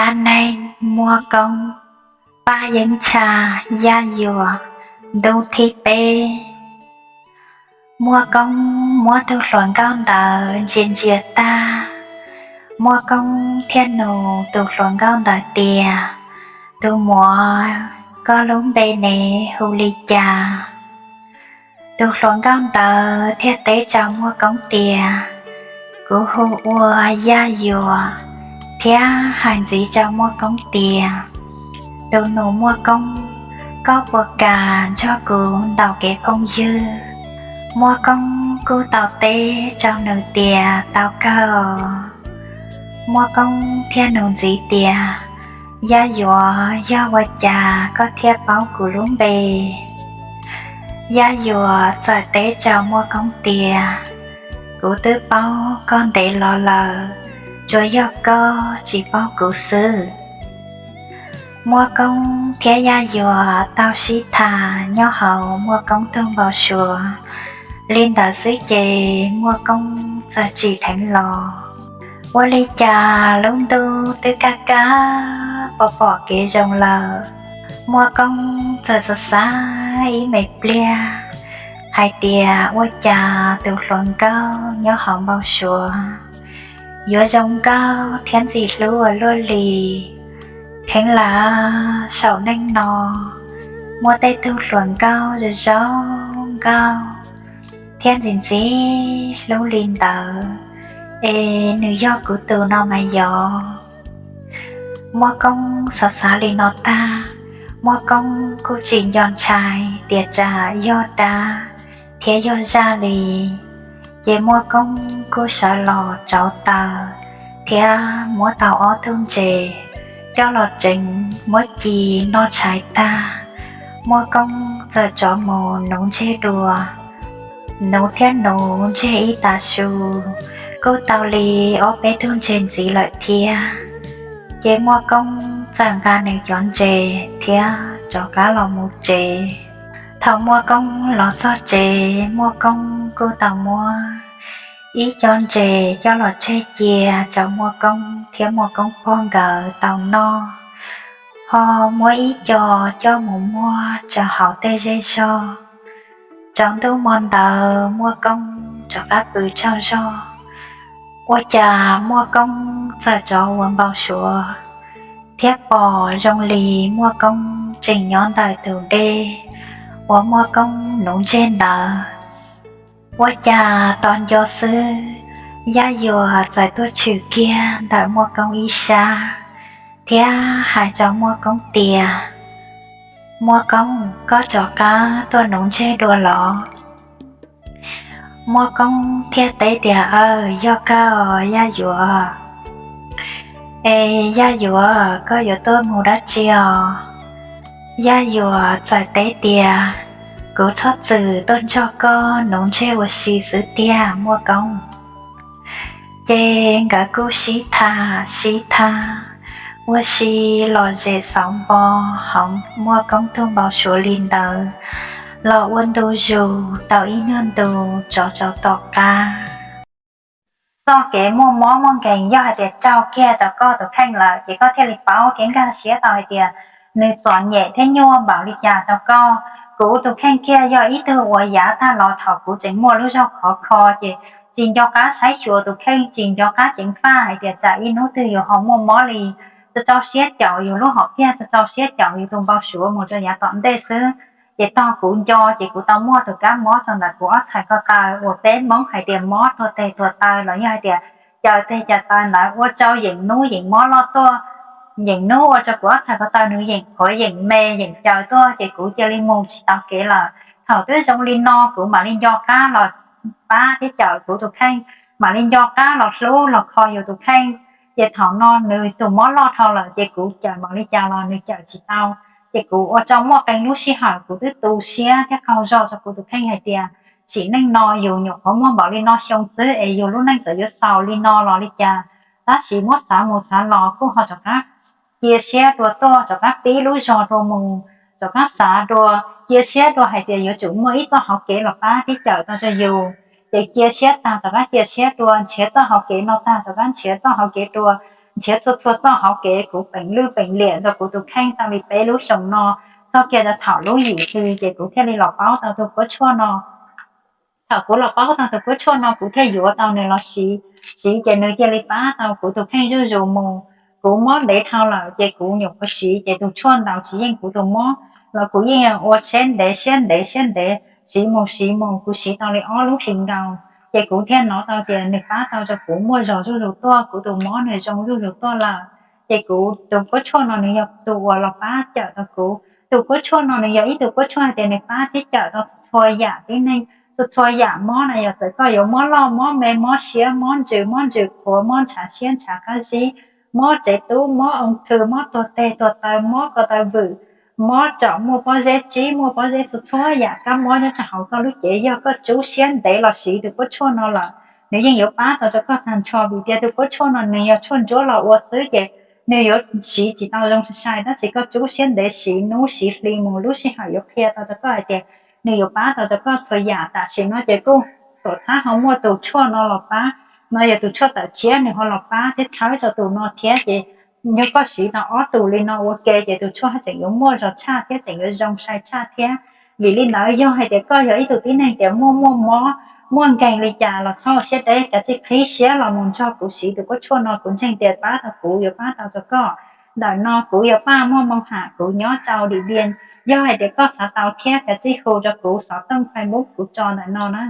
Dab neeg Muaj Koob, Paj Yeeb Ntsha, Yaj Yuam, ntu thib peb. Muaj Koob muab tus hluas nkauj ntawd ntsia ntsia tag, Muaj Koob thiaj nug tus hluas nkauj ntawd tias, Tus muam, koj lub npe ne hu li cas? Tus hluas nkauj ntawd thiaj teb rau Muaj Koob tias, Kuv hu ua Yaj Yuam, thiab hais ntxiv rau Muaj Koob tias, Tus nus Muaj Koob, koj puas kam nrog kuv ntaus kev phooj ywg? Muaj Koob kuj tau teb rau nws tias, Tau kawg. Muaj Koob thiaj nug ntxiv tias, Yaj Yuam, yog ua cas koj thiaj paub kuv lub npe? Yaj Yuam txawm teb rau Muaj Koob tias, Kuv twb paub koj ntev los lawm, tsuas yog koj tsis paub kuv xwb. Muaj Koob thiab Yaj Yuam tau sib tham nyob hauv Muaj Koob tug npau suav. Li ntawd xwb ces Muaj Koob txawm tsim dheev los. Ua li cas lub ntuj twb kaj kaj pom pom kev zoo lawm, Muaj Koob txawm xav xav ib me pliag hais tias, Ua cas tus hluas nkauj nyob hauv npau suav yuav zoo nkauj thiab ntxim hlub ua luaj li? Kheev lawm saum neej no muaj tej tug hluas nkauj zoo zoo nkauj thiab ntxim ntxim hlub li ntawd, es nws yog kuv tus no mas yog. Muaj Koob xav xav li no tag, Muaj Koob kuj tsis nco ntshai tias tsam yog dab thiab yog zaj li. Ces Muaj Koob kuj sawv los rauv taws thiab muab tau ob tug ntses coj los tsev muab ci noj tshais tag, Muaj Koob txawm rov mus nuv ntseg dua. Nuv thiab nuv ntseg ib tav su kuj tau li ob peb tug ntses ntxiv lawm thiab. Ces Muaj Koob txawm nqa nws cov ntses thiab rov qab los mus tsev. Thaum Muaj Koob los txog tsev, Muaj Koob kuj tau muab ib co ntses coj los tseg cia rau Muaj Koob thiab Muaj Koob pog nkawd tau noj, ho muab ib co coj mus muag rau hauv tej zej zog. Tsaus ntuj hmo ntawd Muaj Koob rov qab pw tsaug zog, ua cas Muaj Koob txawm rov ua npau suav thiab pom zoo li Muaj Koob tseem nyob ntawm tus dej uas Muaj Koob nuv ntseg ntawd. Ua cas tos nco xwb, Yaj Yuam txawm tuaj tshwm kiag ntawm Muaj Koob ib sab thiab hais rau Muaj Koob tias, Muaj Koob, koj rov qab tuaj nuv ntseg dua los? Muaj Koob thiaj teb tias, Aw, yog kawg os Yaj Yuam. Es Yaj Yuam, koj yuav tuaj mus dab tsi os? Yaj Yuam txawm teb tias, Kuv txhob txwm tuaj nrog koj nuv ntseg ua si xwb tiag Muaj Koob. Ces nkawd kuj sib tham sib tham ua si lom zem xauv npo hauv Muaj Koob tug npau suav li ntawd los ua ntu zus tau ib nyuag ntu rov rau tom qab. Txoj kev muaj mob muaj nkeeg yog hais tias raug kiag rau koj tus kheej lawm ces koj thiaj li paub thiab nkag siab tau hais tias nws txom nyem thiab nyuaj npaum li cas rau koj. Kuv tus kheej kiag yog ib tug uas yav tag los thaum kuv tseem muaj lub zog khov kho ces tsis nco qab saib xyuas tus kheej, tsis nco qab ceev faj hais tias tsam ib hnub twg yuav ho muaj mob li. Tso rau siab caum yus lub hom phiaj, tso rau siab caum yus tus npau suav mus rau yav tom ntej xwb. Ces tog kuv nco ces kuv tau muaj tus kab mob rau ntawm kuv ob txhais ko taw uas peb Hmoob hais tias mob tuag teg tuag taw los yog hais tias caws teg caws taw ntawd ua rau yeem hnub yeem mob loj tuaj. Yeem hnub ua rau kuv ob txhais ko taw nws yeem qhuav yeem me yeem caws tuaj ces kuv cia li mus tsis tau kev lawm. Thaum twb zoo li no kuv mam li nco qab los pab thiab cawm kuv tus kheej, mam li nco qab los hlub los kho yus tus kheej. Ces thaum no nws tus mob loj dhau lawm ces kuv cawm npaum li cas los nws cawm tsis tau. Ces kuv ua rau muaj qee lub sij hawm kuv twb tu siab thiab qaug zog rau kuv tus kheej hais tias sim neej no yus nyuam qhuav muaj npaum li no xyoo xwb es yus lub neej txawm yuav xaus li no los li cas. Tab sis muab xav mus xav los kuj ho rov qab cia siab dua tuaj, rov qab pib lub zog dua mus, rov qab xav dua, cia siab dua hais tias yuav tsum muaj ib txoj hauv kev los pab thiab cawm tau rau yus. Ces cia siab tag rov qab cia siab dua, nrhiav txoj hauv kev no tag rov qab nrhiav txoj hauv kev dua. nrhiav txhua txhua txoj hauv kev, kuv peem lwj peem liam rau kuv tus kheej tau li peb lub xyoos no, txog kiag rau thaum lub yim hli ces kuv thiaj li los paub tau tus kuab tshuaj no. Thaum kuv los paub tau tus kuab tshuaj no kuv thiaj yuav tau nws los siv, siv ces nws cia li pab tau kuv tus kheej zuj zus mus. Kuv mob ntev dhau lawm ces kuv nyuam qhuav siv ces tus tshuaj ntaus tsis yeej kuv tus mob los kuv yeej ua siab ntev siab ntev siab ntev, siv mus siv mus kuv siv tau li ob lub hlis nkaus ces kuv thiaj hnov tau tias nws pab tau rau kuv muaj zog zuj zus tuaj, kuv tus mob nws zoo zuj zus tuaj lawm. Ces kuv tus kuab tshuaj no nws yog tus uas los pab cawm tau kuv. Tus kuab tshuaj no nws yog ib tug kuab tshuaj hais tias nws pab thiab cawm tau txhua yam tib neeg, txhua txhua yam mob na, yog txawm koj yuav mob loj mob me, mob siab mob ntsws, mob ntsws qhuav, mob ntshav siab ntshav qab zib, mob tsev tub, mob oo thw, mob tuag teg tuag taw, mob ko taw vwm, mob tsom muaj pob zeb tsib, muaj pob zeb, txhua txhua yam kab mob nyob rau hauv koj lub cev, yog koj tsub siab ntev los siv tus kuab tshuaj no lawm, nws yeej yuav pab tau rau koj tag nrho. Vim tias tus kuab tshuaj no nws yog tshuaj ntsuab los ua xwb ces nws yuav siv tsis tau zoo sai sai, tab sis koj tsub siab ntev siv hnub siv hli mus lub sij hawm yuav qhia tau rau koj hais tias nws yuav pab tau rau koj txhua yam. Tam sim no ces kuj tuam txhab ho muaj tus tshuaj no los pab, no yog tus tshuaj tawm tshiab nws ho los pab thiab txhawb rau tus no thiab ces yog koj siv tau ob tus li no ua ke ces tus tshuaj haj tseem yuav muaj zog tshaj thiab tseem yuav zoo sai tshaj thiab. Vim li ntawd yog hais tias koj yog ib tug tib neeg tias muaj muaj mob, muaj nkeeg li cas los txhob ua siab deb, kav tsij qhib siab los mus nrog kuv siv tus kuab tshuaj no, kuv ntseeg tias pab tau kuv yuav pab tau rau koj. Ntawm no kuv yog Paj Muaj Moo Ham, kuv nyob rau Dim Npias. Yog hais tias koj xav tau thiab kav tsij hu rau kuv xov tooj Facebook kuv tso ntawm no na.